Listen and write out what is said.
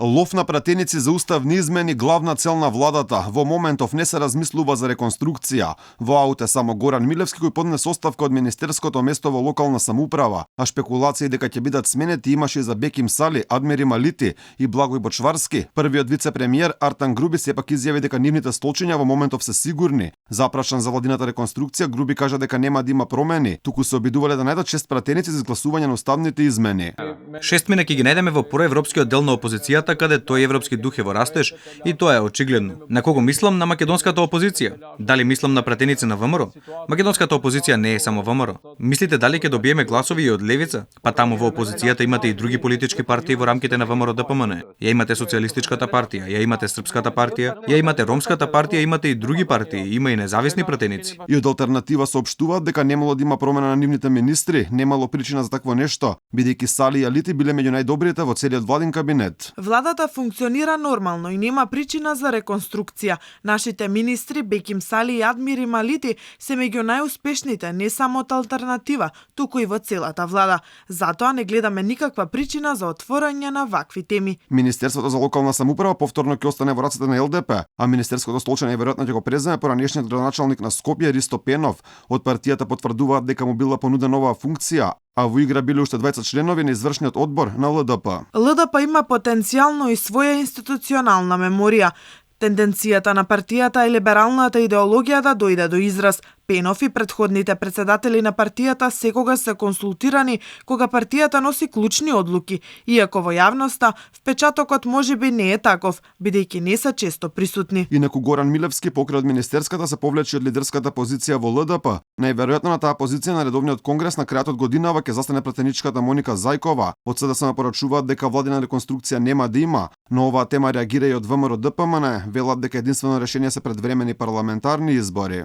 Лов на пратеници за уставни измени главна цел на владата. Во моментов не се размислува за реконструкција. Во аут е само Горан Милевски кој поднесе оставка од министерското место во локална самоуправа, а шпекулации дека ќе бидат сменети имаше и за Беким Сали, Адмири Малити и Благој Бочварски. Првиот вице-премиер Артан Груби сепак изјави дека нивните столчиња во моментов се сигурни. Запрашан за владината реконструкција, Груби кажа дека нема да има промени, туку се обидувале да најдат 6 пратеници за изгласување на уставните измени. 6 мина ќе ги најдеме во проевропскиот дел на опозицијата, каде тој европски дух е во растеж и тоа е очигледно. На кого мислам? На македонската опозиција. Дали мислам на пратеници на ВМРО? Македонската опозиција не е само ВМРО. Мислите дали ќе добиеме гласови и од левица? Па таму во опозицијата имате и други политички партии во рамките на ВМРО ДПМН. Ја имате Социјалистичката партија, ја имате Српската партија, ја имате Ромската партија, имате и други партии, има и независни пратеници. И од алтернатива соопштуваат дека немало да има промена на нивните министри, немало причина за такво нешто, бидејќи Сали и Алити биле меѓу најдобрите во целиот владин кабинет. Владата функционира нормално и нема причина за реконструкција. Нашите министри Беким Сали и Адмири Малити се меѓу најуспешните не само од алтернатива, туку и во целата влада. Затоа не гледаме никаква причина за отворање на вакви теми. Министерството за локална самоуправа повторно ќе остане во рацете на ЛДП, а министерското столчење веројатно ќе го преземе поранешниот градоначалник на Скопје Ристо Пенов. Од партијата потврдуваат дека му била понудена оваа функција, а во игра биле уште 20 членови на извршниот одбор на ЛДП. ЛДП има потенцијално и своја институционална меморија. Тенденцијата на партијата е либералната идеологија да дојде до израз. Пенов и претходните председатели на партијата секогаш се консултирани кога партијата носи клучни одлуки, иако во јавноста впечатокот можеби не е таков, бидејќи не се често присутни. Инаку Горан Милевски покрај од министерската се повлече од лидерската позиција во ЛДП. Најверојатно на таа позиција на редовниот конгрес на крајот од годинава ќе застане пратеничката Моника Зајкова. Од СДСМ порачуваат дека владина реконструкција нема да има, но оваа тема реагира и од ВМРО ДПМН, велат дека единствено решение се предвремени парламентарни избори.